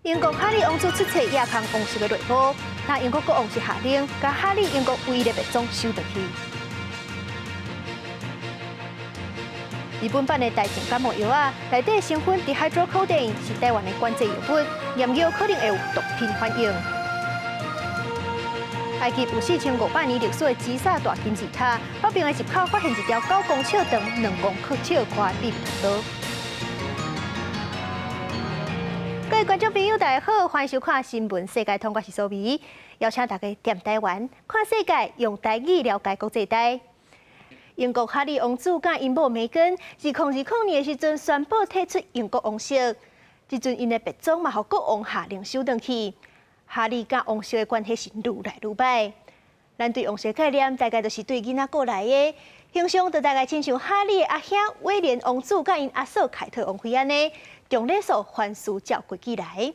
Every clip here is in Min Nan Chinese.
英國哈利王子出冊掖空王室的內幕，那英國國王是下令共哈利英國唯一的別莊收轉去。日本版的大型感冒藥仔，內底成分 dihydrocodeine 是台灣的管制藥物，驗尿可能會有毒品反應。埃及有4500年歷史的吉薩大金字塔，北邊的入口發現一條9公尺長、2公尺寬的秘密通道。各位觀眾朋友，大家好，歡迎收看《新聞世界通》，我是蘇美，邀請大家踮台灣看世界，用台語了解國際大。英國哈利王子佮𪜶某梅根，2020年的時陣宣布退出英國王室，這陣𪜶的別莊嘛，予國王下令收轉去。哈利佮王室的關係是愈來愈䆀。咱對王室概念，大概就是對囡仔過來的形象，就大概親像哈利的阿兄威廉王子佮𪜶阿嫂凱特王妃按呢，重禮數凡事照規矩來。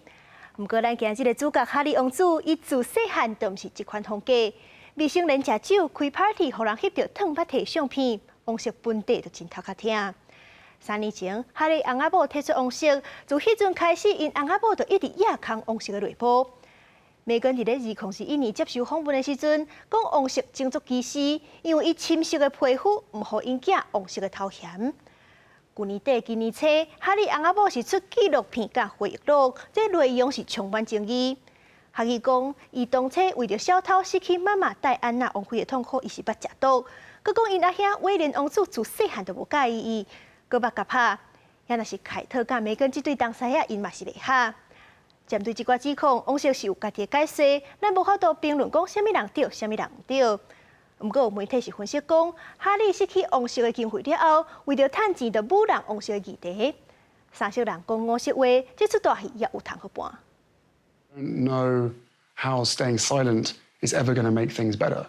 毋過咱今仔日的主角哈利王子，伊自細漢就毋是這款風格。未成年食酒開 party，予人翕著褪捌提相片，王室本底就真頭殼疼。3年前，哈利翁仔某退出王室，自彼陣開始，𪜶翁仔某就一直掖空王室的內幕。梅根佇咧2021年接受訪問的時陣，講王室種族歧視，因為伊深色的皮膚毋予𪜶囝王室的頭銜。舊年底、今年初，哈利翁仔某是出紀錄片佮回憶錄，這內容是充滿爭議。哈利講，伊當初為著小偷失去媽媽戴安娜王妃的痛苦，伊是捌食毒。閣講𪜶阿兄威廉王子自細漢就無佮意伊，閣捌共拍。也若是凱特佮梅根這對同師仔，𪜶嘛是袂合。針對這寡指控，王室是有家己的解釋，咱無法度評論講啥物人對，啥物人毋對。毋過有媒體是分析講，哈利失去王室的經費了後，為著趁錢，就舞弄王室的議題。三色人講五色話，這齣大戲猶有通好盤。 Know how staying silent is ever going to make things better.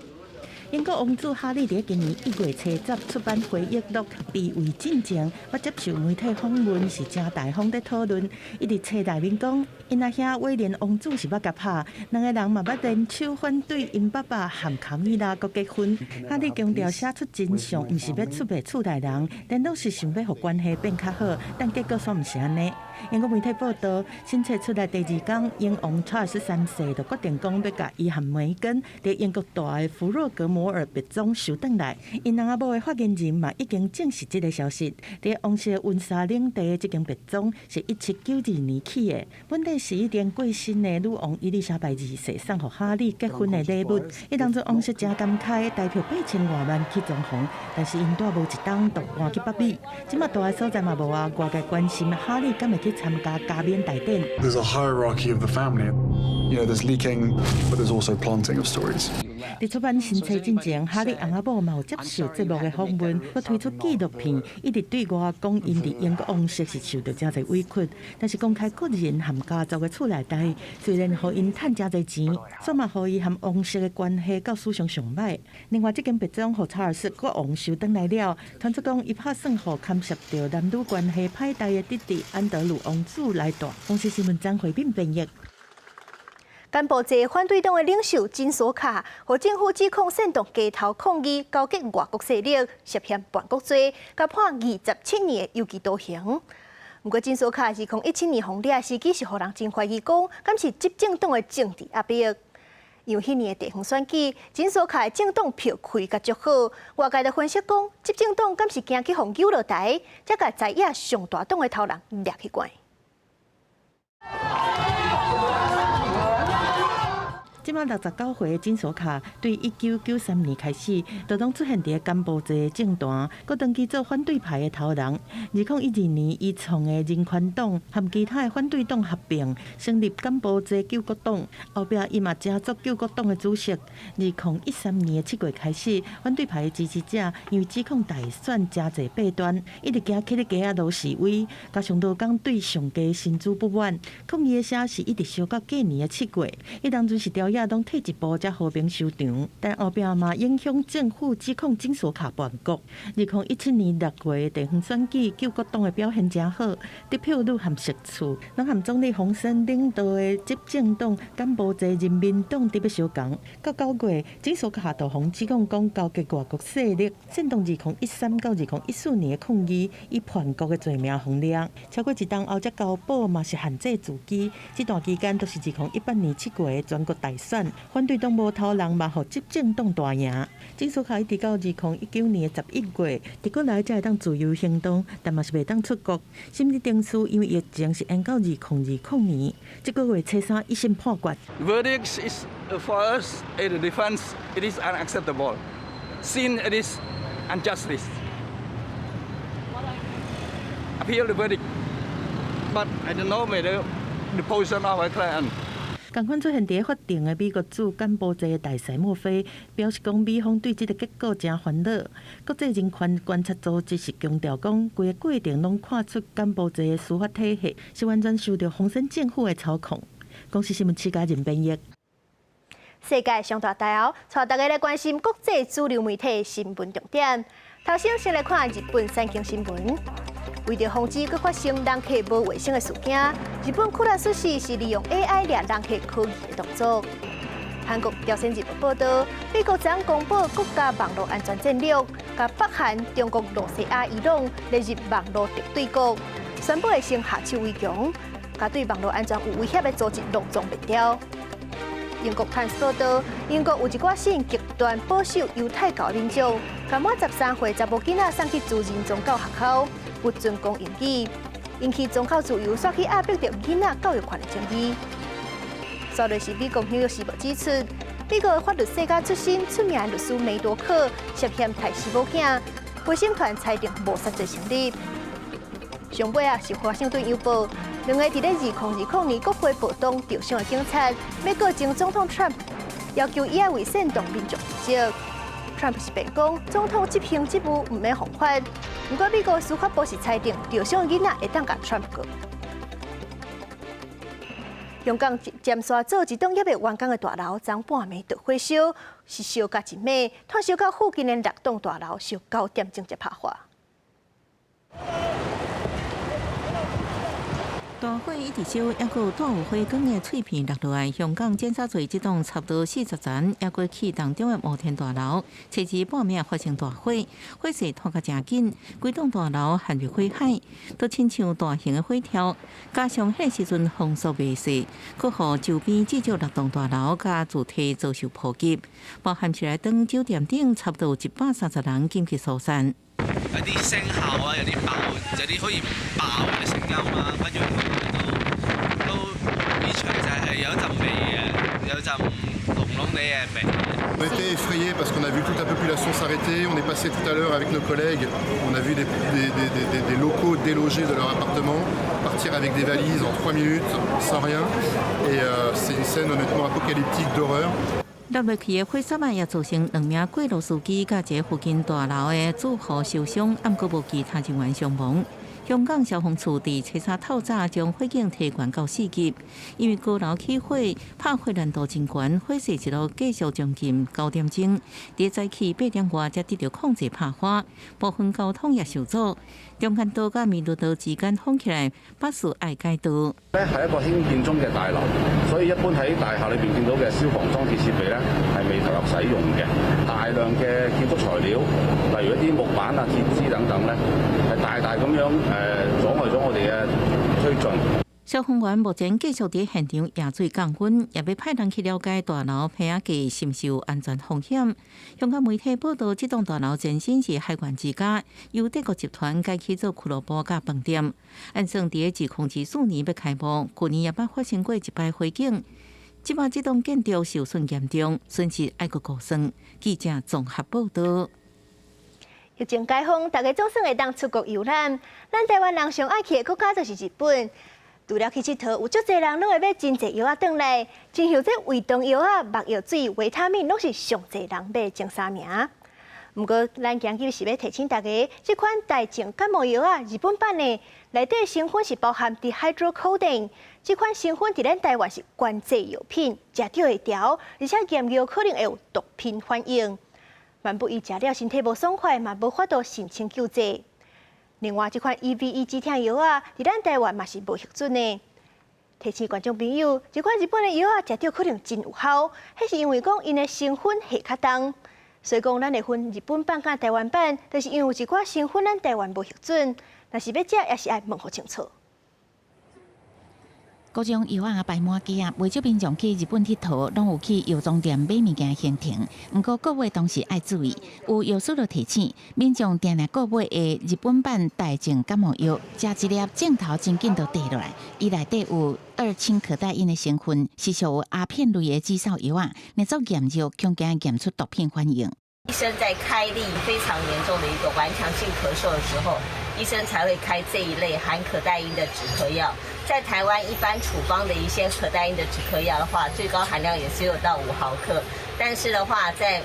英國王子哈利佇今年1月初十出版回憶錄《被遺進前》，欲接受媒體訪問是誠大方佇討論。伊佇冊內面講，𪜶阿兄威廉王子是捌共拍，兩个人嘛捌聯手反對𪜶爸爸和卡米拉閣結婚。哈利強調寫出真相，毋是欲出賣厝內人，顛倒是想欲予關係變較好，但結果煞毋是按呢。英國媒體報道，新冊出來第二工，英王查爾斯三世就決定講欲共伊和梅根佇英國蹛的弗洛格摩爾別莊收轉來。𪜶翁仔某的發言人嘛已經證實這个消息。佇王室溫莎領地的這間別莊是1792年起的，本底是已經過身的女王伊麗莎白二世送予哈利結婚的禮物。彼當陣王室誠感慨，台票8000外萬去裝潢，但是𪜶蹛無一冬就搬去北美。這馬蹛的所在嘛無啊，外界關心哈利敢會去參加加冕大典。 There's a hierarchy of the family. There's leaking, but there's also planting of stories. 佇出版新冊進前，哈利翁仔某嘛有接受節目的訪問，閣推出紀錄片，一直對外講𪜶佇英國王室是受著誠濟委屈，但是公開個人和家族的厝內代，雖然予𪜶趁誠濟錢，煞嘛予伊和王室的關係到史上上䆀。另外，這間別莊予查爾斯國王收轉來了，傳出講伊拍算予牽涉著男女關係歹代的弟弟安德魯王子來蹛。公視新聞張惠敏編譯。柬埔寨反對黨的領袖金索卡，予政府指控煽動街頭抗議，勾結外國勢力，涉嫌叛國罪，共判27年的有期徒刑。毋過金索卡2017年予掠時，其實予人真懷疑講，敢是執政黨的政治壓迫。因為彼年的地方選舉，金索卡的政黨票開甲足好，外界就分析講，執政黨敢是驚去予扭落台，才共在野上大黨的頭人掠去關。這馬69歲的金索卡，對1993年開始，就攏出現佇柬埔寨的政壇，閣長期做反對派的頭人。2012年，伊創的人權黨和其他的反對黨合併，成立柬埔寨救國黨。後壁伊嘛成做救國黨的主席。2013年的7月開始，反對派的支持者因為指控大選誠濟弊端，一直行起咧街仔路示威，加上勞工對上低薪資不滿，抗議的聲勢一直燒到過年的7月。彼當陣是朝野攏退一步才和平收場。但後壁嘛影響政府指控診所卡叛國。2017年6月地方選舉，救國黨的表現誠好，得票率和席次，攏和總理洪森領導的執政黨柬埔寨人民黨特別相仝。到9月，診所卡就予指控講勾結外國勢力，煽動2013到2014年的抗議，以叛國的罪名予掠。超過一冬後才交保，嘛是限制住居。這段期間都是2018年7月的全國大選，反對黨無頭人嘛，予執政黨大贏。診所卡一直到2019年11月，佇國內才會當自由行動，但嘛是袂當出國。審理程序因為疫情是延到2020年。這個月初三一審判決。 Verdict is for us in the defense. It is unacceptable. Since it is injustice. Appeal the verdict, but I don't know whether the position of our client. 仝款出現佇法庭的美國駐柬埔寨的大使墨菲表示，講美方對這個結果誠煩惱。國際人權觀察組織是強調講，規個過程攏看出柬埔寨的司法體系是完全受著洪森政府的操控。公視新聞徐家仁編譯。世界上大大鱟，帶大家來關心國際主流媒體新聞重點。頭先先來看日本產經新聞。為著防止閣發生人客無衛生的事件，日本くら壽司是利用 AI 掠人客可疑的動作。韓國朝鮮日報報導，美國昨公布國家網路安全戰略，共北韓、中國、露西亞、伊朗列入網路敵對國，宣布會先下手為強，共對網路安全有威脅的組織攏總滅掉。英國《泰晤士》報導，英國有一寡信極端保守猶太教的民眾，共滿13歲查某囡仔送去私人宗教學校，不准講英語，引起宗教自由煞去壓迫著囡仔教育權的爭議。煞落是美國《紐約時報》指出，美國法律世家出身出名的律師梅多克涉嫌刣死某囝，陪審團裁定謀殺罪成立。上尾啊是華盛頓郵報，兩個佇咧2020年國會暴動受傷的警察，欲告前總統 Trump，要求伊愛為煽動民眾負責。Trump 是辯講總統執行職務毋免犯法，毋過美國司法部是裁定受傷囡仔會當共 Trump 告。香港尖沙咀一棟猶未完工的大樓，昨半暝著火燒，是燒甲真猛，拖燒到附近的六棟大樓，燒9點鐘才拍化。大火一直燒，猶閣有帶有火光的碎片落落來。香港尖沙咀這棟差不多40層，猶閣起當中的摩天大樓，初二半暝發生大火，火勢拖甲誠緊，規棟大樓陷入火海，都親像大型的火柱。加上彼個時陣風速袂細，閣予周邊至少六棟大樓佮住宅遭受波及，包含喜來登酒店頂，差不多有130人緊急疏散。有啲聲效啊，有啲爆，有啲可以爆嘅聲音啊，跟住都呢場就係有一陣味嘅，有陣濃濃地嘅味。 On était effrayés parce qu'on a vu toute la population s'arrêter. On est passé tout à l'heure avec nos collègues. On a vu des locaux délogés de leur appartement, partir avec des valises en 3 minutes, sans rien. Et c'est une scène honnêtement apocalyptique d'horreur. 落落去的火山仔也造成兩名過路司機佮一個附近大樓的住戶受傷，毋過無其他人員傷亡。香港消防處佇初三透早將火警提懸到4級，因為高樓起火，拍火難度真懸，火勢一路繼續將近9點鐘，佇早起8點外才得著控制拍化，部分交通也受阻。中間道佮彌敦道之間封起來，巴士愛改道。咧係一個興建中嘅大樓，所以一般喺大廈裏邊見到嘅消防裝置設備咧係未投入使用嘅。大量嘅建築材料，例如一啲木板啊、鐵枝等等咧，係大大咁樣阻礙咗我哋嘅推進。消防員目前繼續佇現場驗水降溫，也欲派人去了解大樓棚仔架是毋是有安全風險。香港媒體報道，這棟大樓前身是海員之家，由德國集團改起做俱樂部佮飯店。按算佇2024年欲開幕，舊年也捌發生過一擺火警。這擺這棟建築受損嚴重，損失愛閣估算。記者綜合報道。疫情解封，大家總算會當出國遊覽。咱台灣人上愛去的國家就是日本。除了去𨑨迌，有足濟人攏會買真濟藥仔轉來，親像這胃腸藥仔、目藥水、維他命，攏是上濟人買前三名。毋過，咱今日是欲提醒大家，這款大眾感冒藥仔，日本版的內底成分是包含 dihydrocodeine，這款成分佇咱台灣是管制藥品，食著會著，而且驗尿可能會有毒品反應。萬不伊食了身體無爽快，嘛無法度申請救濟。另外，這款 EVE 止疼藥仔，佇咱台灣嘛是無核准的。提醒觀眾朋友，這款日本的藥仔食著可能真有效，彼是因為講𪜶的成分下較重。所以講，咱會分日本版佮台灣版，就是因為有一寡成分咱台灣無核准，若是欲食，也是愛問予清楚。各種藥仔擺滿街仔，袂少民眾去日本𨑨迌，攏有去藥妝店買物件行程。毋過購買當時愛注意，有藥師就提醒民眾，定定購買的日本版大正感冒藥，食一粒症頭真緊就跌落來，伊內底有二氫可待因的成分，是屬於鴉片類的止嗽藥仔，若做驗尿，恐驚驗出毒品反應。醫生在開立非常嚴重的一個頑強性咳嗽的時候，醫生才會開這一類含可待因的止咳藥。在台灣一般處方的一些可待因的止咳藥的話，最高含量也只有到5毫克。但是的話，在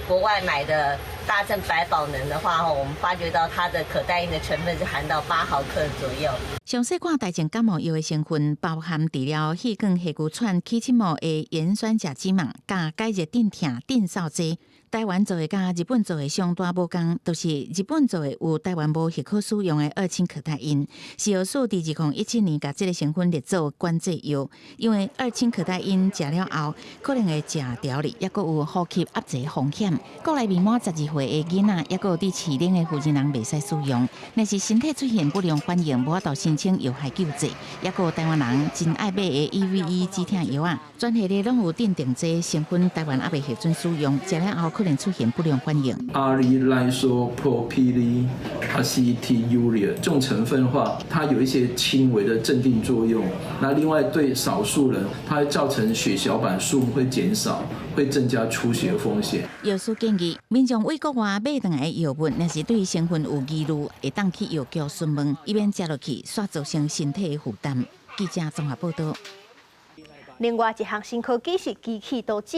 國外買的大正百寶能的話，我們發覺到它的可待因的成分是含到8毫克左右。詳細看大正感冒藥的成分，包含治療氣管氣拘喘、起刺毛的鹽酸甲基錳，佮解熱鎮痛鎮嗽劑。台灣做的佮日本做的上大無仝，就是日本做的有台灣無許可使用的二氫可待因。食藥署佇2017年共這个成分列做管制藥，因為二氫可待因食了後可能會食著哩，抑閣有呼吸壓制風險。國內未滿12歲的囡仔，抑閣有佇飼奶的婦人袂使使用。若是身體出現不良反應，無法度申請藥害救濟。抑閣有台灣人真愛買的 EVE 止疼藥仔，全系列攏有鎮定劑成分，台灣猶未核准使用，食了後可能出現不良反應。 Allylisopropylaceturia 這種成分的話，它有一些輕微的鎮定作用。那另外對少數人，它會造成血小板數目會減少，會增加出血風險。藥師建議民眾對國外買轉來的藥物，若是對成分有疑慮，會當去藥局詢問，以免食落去煞造成身體的負擔。記者綜合報道。另外一項新科技是機器刀子，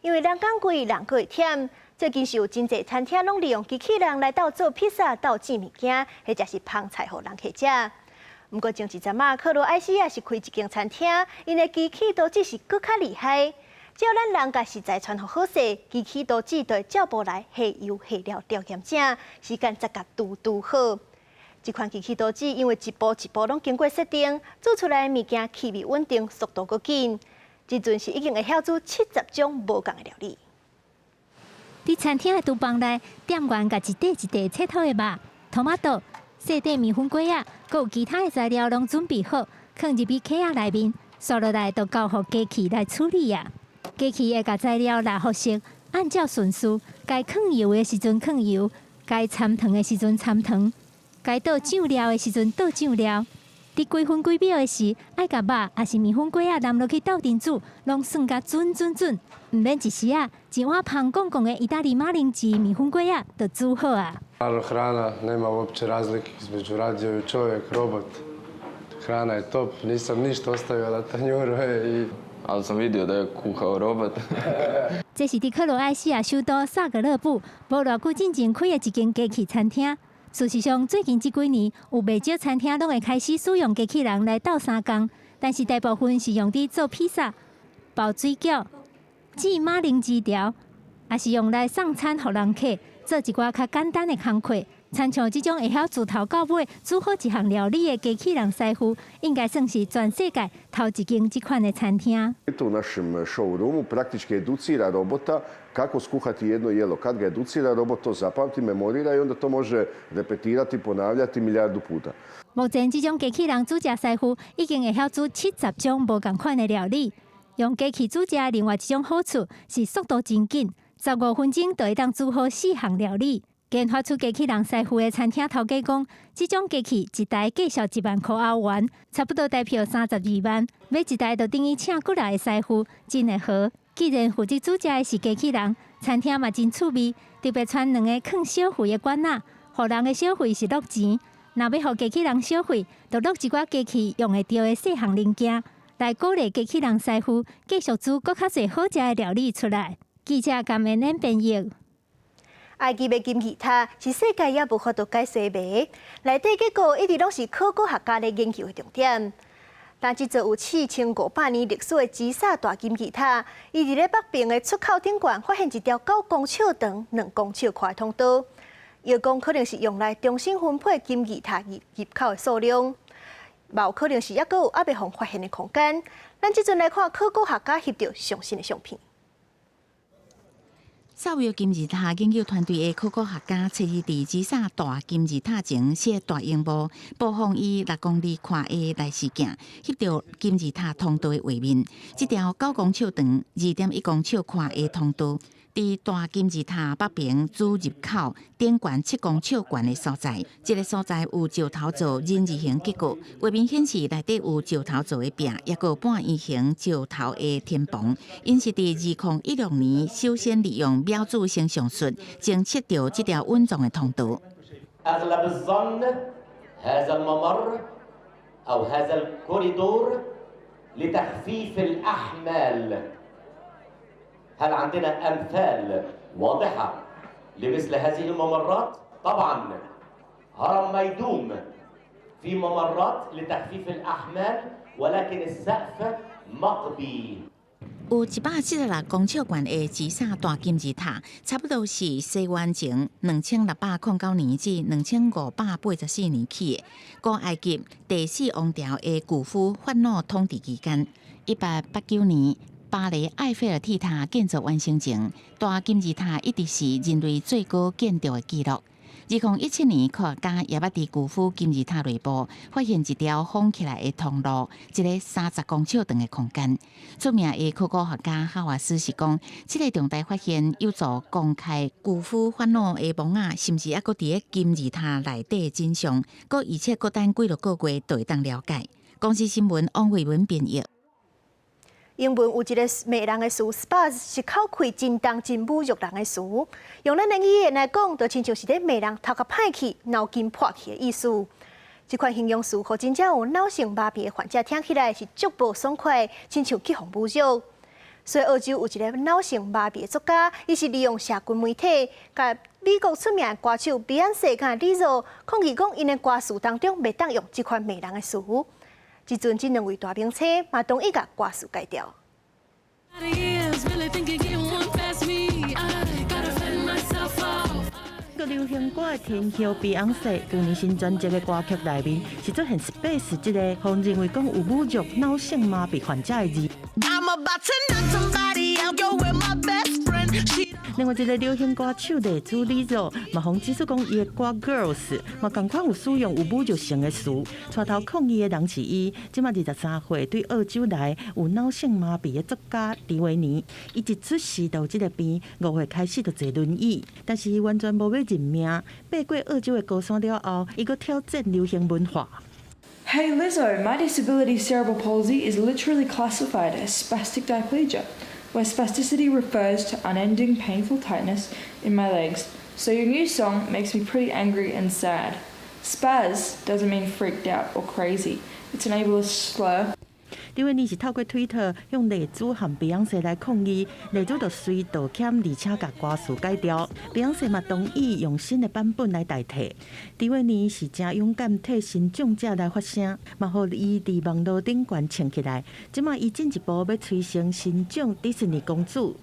因為人工貴，人閣會忝。最近是有真濟餐廳攏利用機器人來鬥做披薩、鬥煎物件，或者是烹菜予人客食。毋過前一陣仔，克羅埃西亞是開一間餐廳，𪜶的機器刀子是閣較厲害。只要咱人共食材傳予好勢，機器刀子就會照步來下油下料調鹹正，時間才共拄拄好。這款機器刀子因為一步一步攏經過設定，煮出來的物件氣味穩定，速度閣緊。這陣是已經會曉煮70種無仝的料理。佇餐廳的廚房內，店員共一塊一塊切好的肉、トマト、細塊麵粉粿仔，閣有其他的材料攏準備好，囥入去盒仔內面，紲落來就交予機器來處理啊。機器會共材料拉予熟，按照順序，該放油的時陣放油，該摻糖的時陣摻糖，該倒醬料的時陣倒醬料。佇幾分幾秒的時，愛共肉抑是麵粉粿仔淋落去鬥陣煮，攏算甲準準準，毋免一時仔，一碗芳絳絳的意大利馬鈴薯麵粉粿仔就煮好啊。 Hrana nema uopće razlike između radio i čovjek, robot. Hrana je top, nisam ništa ostavio na tanjuru i Ali sam vidio da je kuhao robot. 這是佇克羅埃西亞首都薩格勒布，無偌久進前開的一間機器餐廳。事實上，最近這幾年有袂少餐廳攏會開始使用機器人來鬥相共，但是大部分是用佇做披薩、包水餃、煎馬鈴薯條，抑是用來送餐予人客，做一寡較簡單的工課。親像這種會曉自頭到尾煮好一項料理的機器人師傅，應該算是全世界頭一間這款的餐廳。 U našem showroomu praktički educira robota kako skuhati jedno jelo. Kad ga educira, robot to zapamti, memorira i onda to može repetirati, ponavljati milijardu puta. 目前這種機器人煮食師傅已經會曉煮70種無仝款的料理。用機器煮食的另外一種好處是速度真緊，15分鐘就會當煮好四項料理。研發出機器人師傅的餐廳頭家講，這種機器一台價數1萬箍歐元，差不多台票32萬。買一台就等於請幾若个師傅，真會好。既然負責煮食的是機器人，餐廳嘛真趣味，特別傳兩个囥小費的罐仔，予人的小費是落錢，若欲予機器人小費，就落一寡機器用會著的細項零件，來鼓勵機器人師傅繼續煮閣較濟好食的料理出來。記者甘恩恩編譯。埃及的金字塔是世界猶無法度解說謎，內底結構一直攏是考古學家咧研究的重點。但這座有4500年歷史的吉薩大金字塔，伊佇咧北邊的出口頂懸發現一條9公尺長、2公尺寬的通道，伊講可能是用來重新分配金字塔入口的數量，嘛有可能是猶閣有猶未予發現的空間。咱這陣來看考古學家翕著上新的相片。薩維金字塔研究團隊的考古學家，初日佇吉薩大金字塔前設大螢幕，播放伊6公里寬的內視鏡，翕著金字塔通道的畫面。這條9公尺長、2.1公尺寬的通道，佇大金字塔北邊主入口頂懸7公尺懸的所在。這个所在有石頭做人字形結構，畫面顯示內底有石頭做的壁，抑閣半圓形石頭的天棚。𪜶是佇2016年首先利用秒子成像術偵測著這條隱藏的通道。 أغلب الظن هذا الممر أو هذا الكوريدور لتخفيف الأحمال. هل عندنا أمثال واضحة لمثل هذه الممرات؟ طبعا هرم ميدوم في ممرات لتخفيف الأحمال ولكن السقف مقبي. 有176公尺懸的吉薩大金字塔，差不多是西元前2609年至2584年起的。古埃及第四王朝的古夫法老統治期間，1889年巴黎埃菲爾鐵塔建造完成前，大金字塔一直是人類最高建築的紀錄。2017年，科學家也捌佇古夫金字塔內部發現一條封起來的通路，一个30公尺長的空間。出名的考古學家哈華斯是講，這个重大發現有助公開古夫法老的墓仔，甚至猶閣佇咧金字塔內底的真相，閣預測閣等幾落個月就會當了解。公視新聞王慧文編譯。英文有一个罵人的詞，spaz 是口氣真重、真侮辱人的詞。用咱的語言來講，就親像是咧罵人頭殼歹去、腦筋破去的意思。這款形容詞，予真正有腦性麻痹的患者聽起來是足無爽快，親像去予侮辱。所以澳洲有一个腦性麻痹的作家，伊是利用社群媒體，共美國出名的歌手碧安絲佮 Lizzo 抗議講，𪜶的歌詞當中袂當用這款罵人的詞。這陣這兩位大明星嘛同意共歌詞改掉。這个流行歌的天后碧昂絲，舊年新專輯的歌曲內面是出現 “spaz” 這个，予人認為講有侮辱腦性麻痹患者的字。 I'm about to knock somebody out, go with my best friend. She 另外一个流行歌手麗珠 Lizzo 嘛，予指出講伊的歌 Girls 嘛仝款有使用有侮辱性的詞，帶頭抗議的人是伊，這馬23歲對澳洲來有腦性麻痹的作家迪維尼，伊一出世就有這个病，5歲開始就坐輪椅，但是伊完全無欲認命，爬過澳洲的高山了後，伊閣挑戰流行文化。 Hey Lizzo, my disability cerebral palsy is literally classified as spastic diplegia, where spasticity refers to unending painful tightness in my legs. So your new song makes me pretty angry and sad. Spaz doesn't mean freaked out or crazy. It's an ableist slur. 迪維尼是透過推特向麗珠和碧昂絲來抗議，麗珠就隨道歉，而且共歌詞改掉。碧昂絲嘛同意用新的版本來代替。迪維尼是誠勇敢替身障者來發聲，嘛予伊佇網路頂懸衝起來。這馬伊進一步欲催生身障迪士尼公主。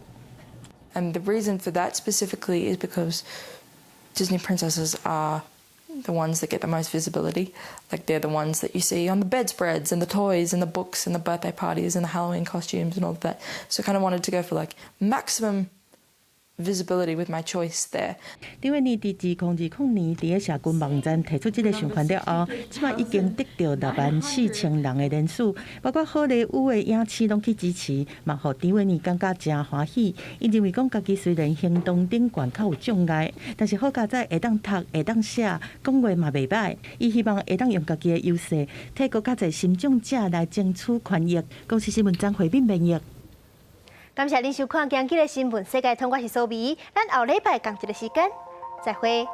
And the reason for that specifically is because Disney princesses are the ones that get the most visibility. Like, they're the ones that you see on the bedspreads and the toys and the books and the birthday parties and the Halloween costumes and all of that. So I kind of wanted to go for, like, maximum visibility with my choice there. 迪維尼佇2020年佇咧社群網站提出這个想法了後，這馬已經得著6萬4千人的連署，包括好萊塢的影星攏去支持，嘛予迪維尼感覺誠歡喜。伊認為講家己雖然行動頂懸較有障礙，但是好佳哉會當讀、會當寫，講話嘛袂䆀。伊希望會當用家己的優勢，替閣較濟身障者來爭取權益。公視新聞張惠敏編譯。感謝恁收看今日的新聞世界通，我是蘇美，咱後禮拜仝一个時間再會。